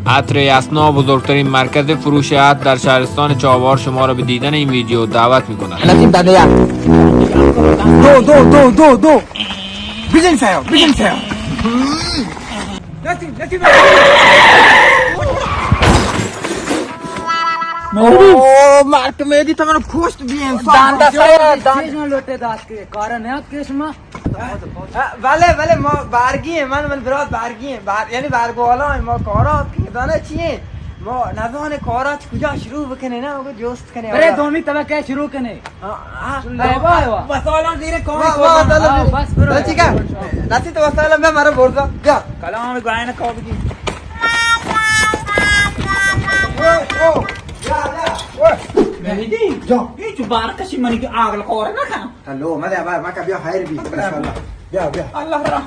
عطر یسنا، بزرگترین مرکز فروش عطر در شهرستان چابهار، شما را به دیدن این ویدیو دعوت می‌کند. نسیم داده یا. دو، دو، دو، دو، دو. بزن سیا، بزن سیا. نسیم، نسیم. او، مار که میدی تو منو کشت بی انسان. دان دست آیا، دان. چیز من لوٹے دات کے، کارا نیاد کے شما. اه، بله، بله، ما بارگی ایں، من، من برات بارگی ایں، بار-، یعنی بارگ والا ایں، ما کارا اتکیں، دانا چی ایں؟ ما نزانیں کارا چ کجا شروع بکنیں، نا، مگو جوست کنیں، برے والا. دومی طبقہ شروع کنیں. اه، اه. بای، بای، بای. بس حالا زیر کام واہ، کن. واہ، واہ. بس برو. ٹھیک ہے. نسی تو وسائل میں مارا بورزا. بیا. کلام گائن کو بگی. او، او، بیا، بیا. او. مهدی. جان. هیچ بار کسی منی که عقل کار نکن. تو لو مده، ابا، ما که بیا خیر بی، انشاءالله. بیا، بیا. الله را.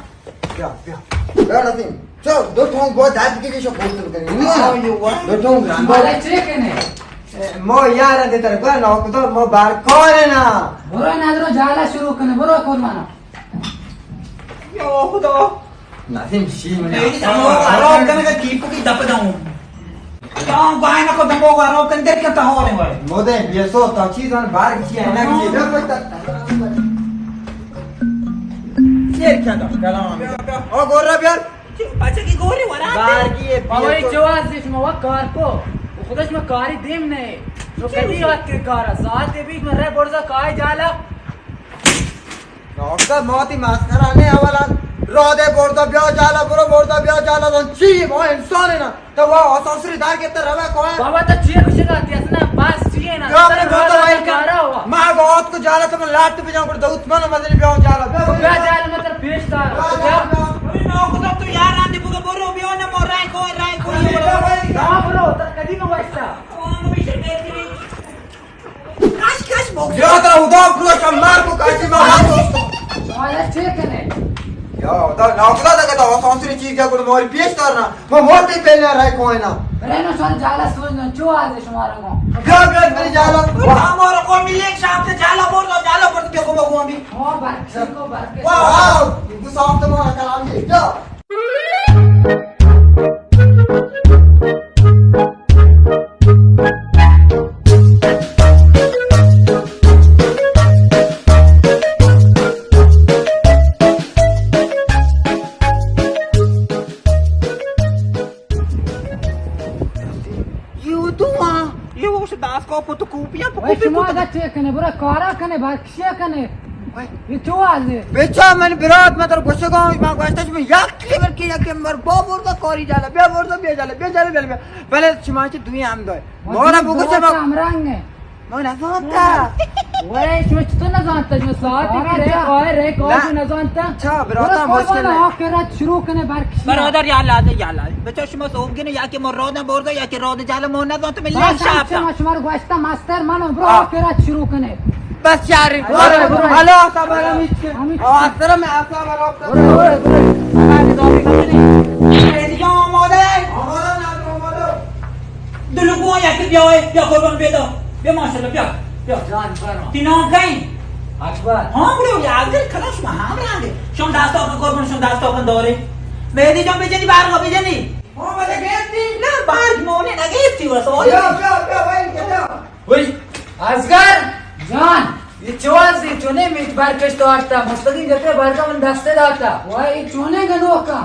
بیا، بیا. بیا، نسیم. چو، دو ٹونگ بہت داد کی شو بوتل کنی. آه، یہ ہوا. دو ٹونگ رنگ. مالا چے کنے؟ اے، مو یار دے تر گوا نو کدو مو بار کور نا. برو ندرو جالا شروع کنے، برو قربانا. یا خدا. نسیم شی من. میری سمو خراب کرنے کا کیپ کی دپ داؤں. جان گوائے نہ کو دمو گارو کندر کے تہورے والے. مودے بیسو تا چیز ان بار کی ہے نا کی. بیا کوئی تا. شیر کیا دا کلام. او گورا بیار. بچہ کی گوری ورا. بار کی ہے. اوے بیسو. چواز دیش ما کار کو. خودش ما کاری دیم نه. تو کدی وقت کے کارا ساعت بیچ میں رہ برزا کای جالا. نوکر موتی مسخرہ نے اولا. رودے بردا بیا جالا، برو بردا بیا جالا، دن چی ما انسان ہے نا. تو وہ اسانسری دار کے تر روے کوئے. بابا تو چیئے بشگا تی اسنا بس چیئے نا. بیا تر اپنے بردا بھائی کارا ہوا. ما بہت کو جالا تو من لاٹ پہ جاؤں، پر دوت من مدنی بیا جالا. بیا، بیا بیا. جالا مطلب پیش دار. بیا، بیا، بیا. ابھی نوکر تو یار آندی بگو برو بیا نا مو رائے کو، رائے کو. بیا، بیا، بیا. ہاں برو، تر کدی نو واسطہ. کاش، کاش، بوگ. بیا ترا خدا پروش مار کو کاشی ما مار دوست. آیا چے کنے؟ یا خدا، نا خدا دا کتا ہو سانسری چیز کیا کو ماری پیش دارنا. ما موٹے پہلے رہ کوئی نا. رہنا سال جالا سوچ نہ چو آ دے شمارا کو. بیا، بیا، میری جالا. ہمارا قومی لیک شام سے جالا بول دو، جالا بول دو، دیکھو بگو ابھی. ہاں، بار کو، بار کو. واہ، واہ، یہ سانس تو مارا کلام یہ. بیا. یہ تو ہاں، یہ وہ داس کو پتو کوپیاں، اوئے، پتو شما پتو. اگہ چے کنے، برا کارا کنے، بار کشیا کنے. یہ چو حال ہے؟ بچا من برات، من تر گوشگا، من گوشتا چھ من یک لیور کے یک مر با بردا کاری جالا، بیا بردا، بیا جالا، بیا جالا، بیا، بیا. بلے شما چہ دوی ہم دوئے. مورا بگوشے ما ہم رنگ ہے. ما نزانتا. وای، شما چطور نزانتا؟ شما ساعت کارا کرے، جا. کار ہے، کار نہ. نزانتا. چا، براتا برو مشکل ہے. آخرت شروع کنے برکشی. برادر، یا اللہ، یا اللہ. بچا شما صوب گنے، یا کہ مراد بردا، یا کہ راد جالا، ما نزانتا، من بس لیک شاپ شما، شما رو گوشتا مستر منو، برو آ. آخرت شروع کنے. بس یار، برو، برو، برو. حالا اعصاب آرام هیچ کن. همین. آه، اصلا من اعصاب آرام کن. برو، برو، برو. آقا، نظامی کن. مهدی جان آماده؟ آماده، نه، آماده. دلگو یکی بیای، بیا قربان، بیا دا. بیا ماشاءالله، بیا، بیا. جان فرما. تی نام کئی؟ اکبر. ها، برو، یادگار کلا شما هم رنگه. شما دست آقا قربان، شما دست آقا داره. مهدی جان بجنی، برما بجنی. ها، مده گرفتی؟ نه، برگ مونه نگرفتی، واسه. بیا، بیا، بیا، بیا، بیا. وای، اصغر! جان! یہ چواز، یہ چونے میت برکش تو آٹتا، مستقیم جتے برگا من دستے داتا. وای، یہ چونے گنوکا.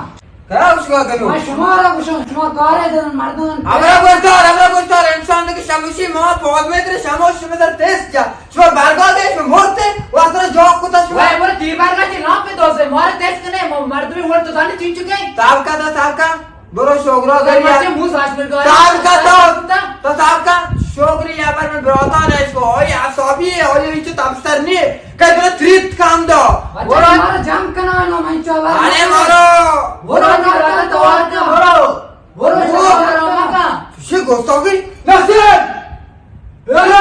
کیا اس کا گنوک؟ وای، شما را گشن، شما کارے دن مردم. ہمرا گوشدار، ہمرا گوشدار، انسان کی شمشی ما پاز میتر شموش شما در تیس جا. شما برگا دے، شما مرتے، و اصلا جواب کتا شما. وای، برو تی برگا چی نام پہ دوزے، مارے تیس کنے، ما مردمی ورد تو دانی چین چکے. تاب کا دا، تاب کا. برو شوگرا گری. مرچی موس آج مرگا. تاب کا تو. تو تاب کا. شوگری یا پر میں براتا نے اس کو. اوی اعصابی ہے، اوی وچ تبستر نہیں. کہ تو تریت کام دا. اچھا، برو. ہمارا جنگ کنا نو میں چاوا. ارے برو. برو، برو، برو، برو. برو، برو، برو، برو. شی گوستوگی. نصیر. برو.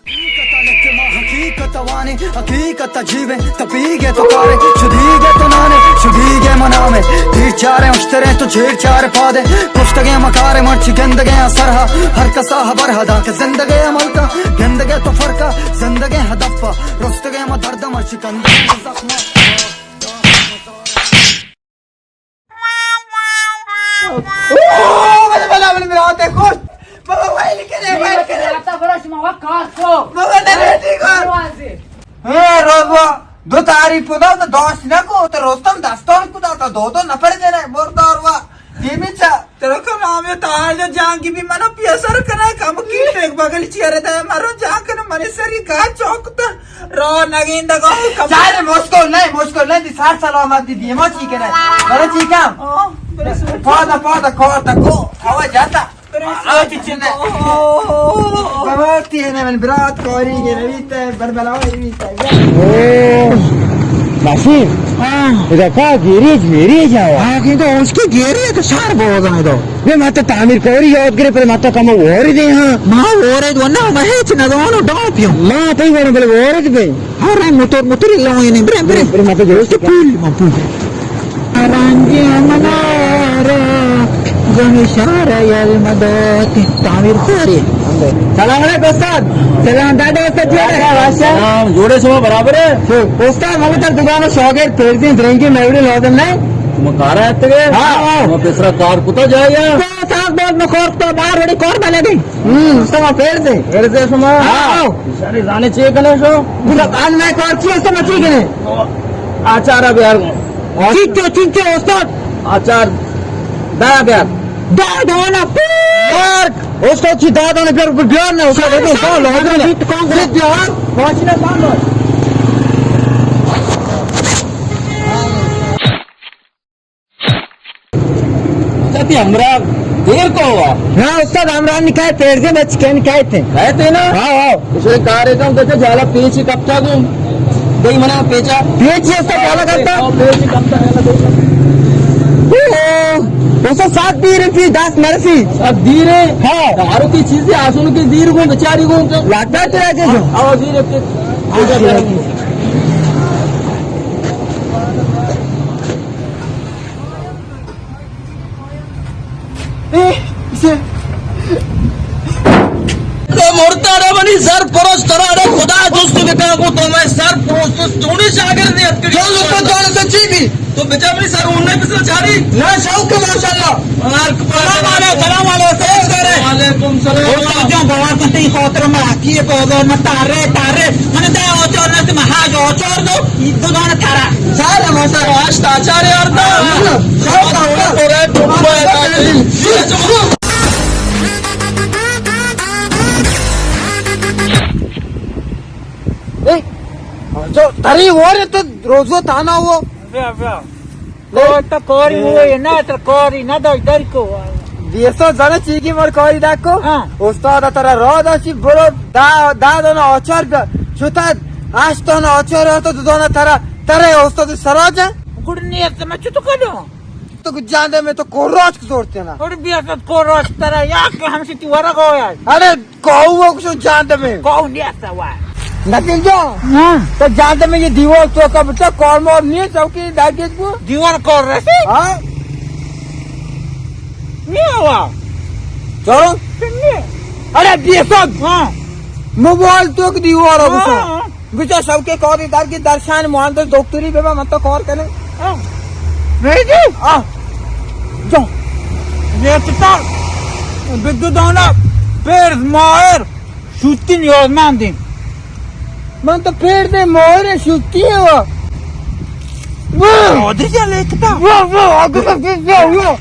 حقیقت ءَ لکھ ما حقیقت ءَ وانیں، حقیقت ءَ جیویں، تپیگ ءَ تو کارے، شدیگ ءَ تو نانے، شدیگ ءَ منامے. تیر چاریں اشتریں تو چیر چار پادے، کشتگیں مکارے مرچی گندگیں اثر ہا، ہر کسا ہبر ہدا کہ زندگیں عمل کا، گندگے تو فرقا، زندگیں ہدف پا، رستگیں ما درد مرچی کندگیں زخم. او، بلا، بلا، بلا، بلا، آتے خوش۔ بابا، ویل کرے، ویل کرے۔ آتا برا شما وا کار کو۔ بابا، نہ ریٹی کار۔ اے، روزوا، دو تعریف خدا تو داشت نہ کو، تو رستم دستان خدا تو دو دو نفر دینا، مردار وا۔ دیمی چا۔ ترا کلام تاج جان کی بھی منا پیسر کنا کم کی ٹیک بغل چیئر دے مرو جان کنا منی سری کا چوک تا۔ را نگین دگا کم۔ چار مشکل نہیں، مشکل نہیں، دی سار سلامت دی دیما چی کنا۔ برو چی کم؟ آہ، برو سر۔ پادا، پادا، کار تکو، آوا جاتا۔ آ، چی چی نہ۔ بابا، تی نہ من برات کاری گرویت، بر بلاوی بیت۔ او، باشی۔ ہاں۔ ادا کا گیریج میریج آوا۔ ہاں، کہ تو اس کی گیری ہے تو شار بہت ہے تو۔ بے مت تعمیر کوری یاد کرے، پر مت کم اور دے ہاں۔ ما اور ہے تو نہ، میں ہچ نہ دونوں ڈاپ یوں۔ ما تئی ورن بلے اور دے۔ ہر رنگ موتور، موتور لوئیں نہیں، برے، برے۔ برے، مت جو۔ اس کے پول، ما پول۔ رنگی منارا، گمی شارا یل مدات، تعمیر خوری۔ سلام علیکم استاد۔ سلام دادا استاد جوڑ ہے؟ سلام، جوڑے شما برابر ہے؟ استاد، ہمیں تر دکان شاگرد پھیر دیں، درنگی میوڑی لازم نہیں؟ شما کارا اتگے؟ ہاں، ہاں۔ شما پیسرا کار کتا جائے یا؟ تو ساگ بہت مخور تو باہر وڑی کار بلے دیں۔ ہم، استاد، ما پھیر دیں۔ پھیر دیں شما؟ ہاں، ہاں۔ ساری زانے چیک کرنے شو؟ بولا، آن میں کار چی استاد، ما چی کریں؟ آچارا بیار گو۔ چنچو، چنچو، استاد۔ آچار، دایا بیار۔ دا دانا پور۔ استاد چی دا دانا بیار، بیار نا، استاد، سارے، سارے، سارے، سارے، سارے، سارے، سارے، سارے، سارے، سارے، سارے، اچھا، تی ہمراہ دیر کو ہوا؟ ہاں، استاد، ہمراہ نکائے، پیر دے بچ کے نکائے تھے۔ کہے تھے نا؟ ہاں، ہاں۔ اسے کارے کم کہتے جالا پیچ ہی کپتا گم۔ دے منا پیچا۔ پیچ ہی استاد جالا کرتا؟ ہاں، پیچ ہی کپتا جالا دے۔ او، استاد سات دیر پی دس مرسی۔ سات دیر ہے؟ ہاں۔ دارو کی چیزیں آسن کی دیر کو بچاری کو۔ لگتا تیرا کے جو۔ آو دیر ہے۔ اے، اسے۔ تو مرتا رہا منی سر پروش، ترا رہا خدا جست بکا کو تو میں سر پروش، تو چونی شاگرد نے اتکڑی۔ جو لوگ تو جانا سچی بھی۔ تو بچا منی سر اون نہیں پسنا چاری۔ نہ شوق ہے ماشاءاللہ۔ سلام علیکم، سلام علیکم، سلام علیکم۔ وعلیکم سلام۔ او سر جان، بابا تو تی خاطر ما کی ہے، بابا ما تارے، تارے۔ من دا او چور نہ، ما ہا جو چور دو۔ دو دانہ تھارا۔ چار ہم سر۔ آج تا چار یار تا۔ ہاں، ہاں۔ اے، جو تری وارے تو روزو تانا ہو۔ بیا، بیا۔ تو کاری ہوئے نا، تو کاری نہ دای در کو۔ بیسو زنه چیگی مر کاری دکو؟ ہاں۔ استاد ترا را داشتی برو دا، دا دانه آچار بیا۔ شتا هشت دانه آچار تو دو دانه ترا، ترا استاد سراجه؟ گڑ نیست، میں چطور کنوں؟ تو جان دے میں تو کوراچ زورتے نا۔ اور بیا تو کوراچ ترا یا کہ ہم سے تو ورگ ہویا۔ ارے کاؤ کشو جان دے میں۔ کاؤ نیست وا۔ نکل جا۔ ہاں۔ تو جان دے میں یہ دیوار تو کا بچا کار مار نہیں چوکی داگیت کو۔ دیوار کار رسی؟ ہاں۔ نہیں ہوا۔ چلو۔ نہیں۔ ارے بیسد۔ ہاں۔ موبائل تو دیوار ہو۔ ہاں۔ بچا شوقی کاری در کی درشان مہندس دکتری ببا من تو کار کنه۔ آہ۔ نہیں جی۔ آہ۔ جو۔ یہ کتا بدو دانا پیر ماہر شوتی نیاز مندیم۔ من تو پیر دے ماہر شوتی ہے وہ۔ وہ۔ آدری جان لیکتا۔ وہ، وہ، آگے کا پیر دے، وہ۔